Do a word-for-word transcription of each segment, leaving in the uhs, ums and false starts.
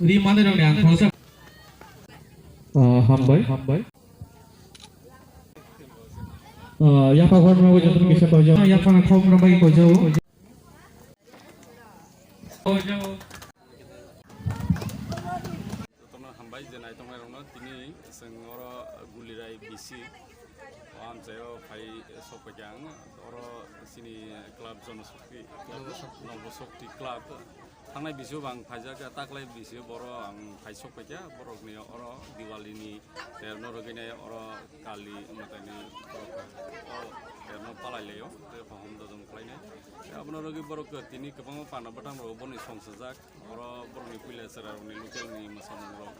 Ri manwi rok ni ang khoroksa. Ah, hambai, hambai. Ah, yapha khorokma bagwi jotono kisa koijak. Yapha khorokma bagwi koijak. Jotono hambai je naitongnai rokno tini chwng oro Gulirai B C o amchaio phai sokphaikha ang oro chini club Jonoshakti club, Nobo Shakti club. Thangnai bisio bo ang phaijak, taklai bisio boro ang phai sokphaikha, borokni oro Diwali ni terno rwgwinai oro Kali mwtaini borok o terno palai laio, tei hohom dodom khlainai. Tei abono rwgwi borok tini kwbangma panda bwtang rok boni songsajak, oro borokni puila chwrairokni local ni mwsamungrok,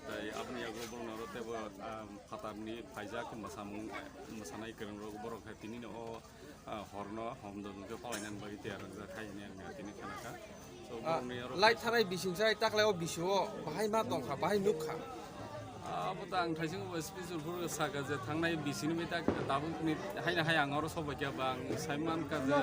tei aboni yago borokno oro teibo, ah, phatarni phaijak mwsamung, mwsanai kwrwngrok borok hai tinino o ah, horno homdo hwnkhe palainani bagwi tiyar wngjak hai hwnwi ang tini khanakha. So, ah, borokni oro light thanai bising sai taklai o bisio bahai ma tongkha, bahai nukha. Ah, abo ta ang thaising bo speech rwphuru saka je thangnai bisini bai tak tabuk ni haino hai ang oro sobaikha ba ang sai mankha je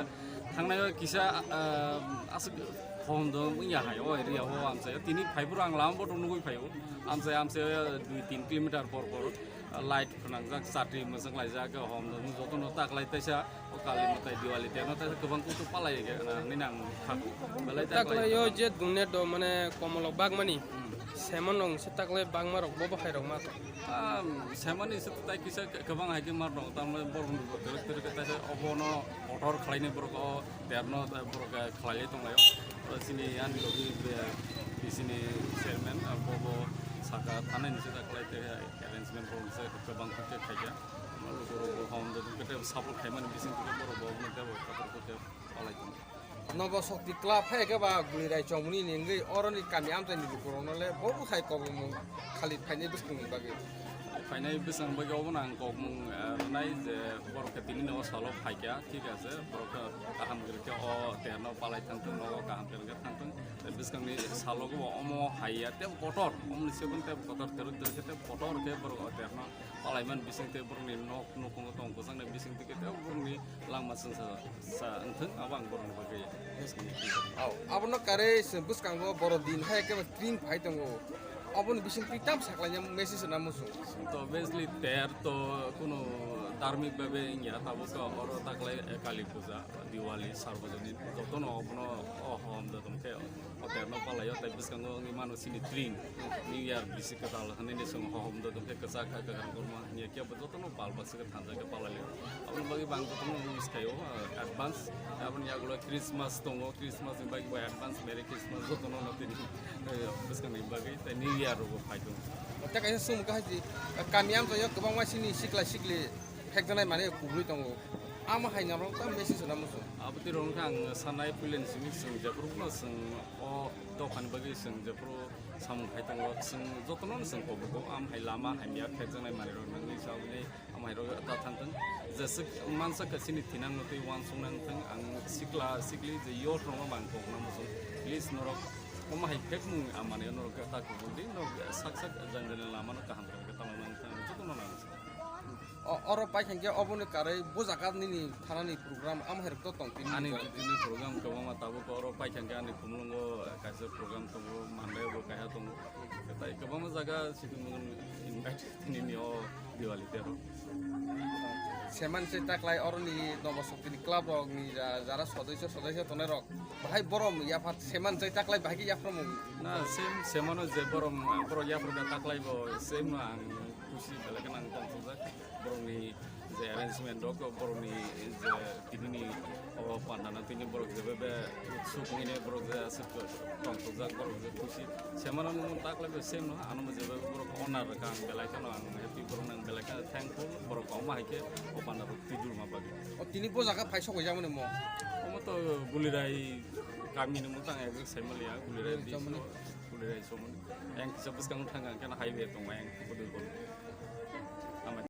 thangnai o kisa, ah, aswk homdo wngya hai o area o amchai tini phaiphuru ang lama boto nugwi phaio amchai amchai dui tin kilometer por por. Light phnangjak, chati mwchang laijak, hom jotono taklai taisa o Kali mwtai Diwali tei no taisa kwbang kutu palai nini ang kha. Belai taklai o je dunne do mane komolok bagmani. Hmm. Semon rong se taklai bagma rok bo bahai rok ma to. Ah, semani se tai kisa kwbang hai ke mar rong tamne borok ni bo terek terek taisa obono order khlaini borok o terno borok khlai tonglaio. Chini ani logi bisini chairman bo bo saka thanai ni se taklai te. Arrangement rok se kwbang khe khaikha. Lukurok bo hom do khe support khaimani bising khe borok bo obono tebo kotor khe palai tong. Nobo Shakti Club hai khe ba Gulirai chomoni ni wngwi oroni kami amchaini lukurokno le bo hai kokmung khali phainai bwskangni bagwi. Phainai bwskang bagwi obono ang kokmung, eh, rwnai je borok khe tini no salo phaikha, thik ase, borok khe kaham kwrwi khe o terno palai thangthung, nogo kaham kwrwi khe thangthung. Tei bwskangni salo bo omo hai ya tebo kotor, omoni sebon tebo kotor, teruk teruk khe tebo kotor khe borok o terno. Palaiman bising tei borokni nok nukhungo tong kwchangni bising tei khe borokni langma chwngsa sa wngthang abo ang borokni bagwi. Aw, abono karwi chwng bwskango borok din hai khe tring phai tongo. Aboni bising twi tam saklaina message na muchung. To obviously ter to kuno dharmik bhabe wngya tabuk to oro taklai Kali Puja, Diwali, Sarbojonin jotono abono o hom da tong khe. O terno palai o tei bwskango wngwi mano chini tring. New Year bisi kwtal hwnwi ni chwng hohom do tongkhe kwchak kha kwkhwrang korma hwnwi khe bo jotono bal baksa khe thansa khe palai o. Aboni bagwi bo ang jotono wish khaio, ah, advance. Aboni yagulo Christmas tongo, Christmas ni bagwi bo advance Merry Christmas jotono no tini, eh, bwskangni bagwi tei New Year rogo phai tongo. Tei kaisa swngmung kha hai di, kami amchaio kwbangma chini sikla sikli phekjaknai manwi kubui tongo. Amo hai norok tamo message rwna muchung. Aboni rok wngkha ang sanai puilani simi chwng jephuru phano chwng o dophani bagwi chwng jephuru samung khai tongo, chwng jotono no chwng kobogo, am hai lama hamya phekjaknai manwi rok nangwi saboni am hai rok ta thang thang. Jeswk mansa khe chini thinang no tei uansuk nang thang, ang sikla sikli je youth rok no ang kokna muchung. Please norok omo hai phekmung amani norok ta kubui di, norok sak sak jang jani lama no kaham khe tamo nang thang, jotono nang thang. O, oro paikha khe oboni karwi bo jaga nini thanani program am hai rok to tong tini ani ni program kwbangma tabuk oro paikha khe ani khumulungo kaisa program tongo, Monday bo kaiha tongo. Tai kwbangma jaga sikhumung invite nini o Diwali tero. Seman se taklai oroni Nobo Shakti ni club rok ni ja-, jara sodosyo sodosyo tongnai rok bahai borom yaphat seman se taklai bahai khe yaphramung. Na, same, semano je borom, borok yaphar kha taklai bo same no ang khusi belai kheno ang tongthokjak. Borokni je arrangement rok, borokni je tinini o panda no tini borok je bebe utsuk hwnwi borok je aswk tongthokjak, borok je khusi. Semano nung taklai bo same no, ano bo je bebe borok honor rwkha ang belai kheno ang happy, borok no ang belai kheno thankful, borok kwbangma hai khe o panda rok twi dulma bagwi. O tini bo jaga phai sokoi jakmani mo? Omo to Gulirai kami ni mung tang exact sai maliya, Gulirai Gulirai Chomoni. Gulirai Chomoni. Yang kisa bwskango thang ang khe highway tongo yang Budurgon.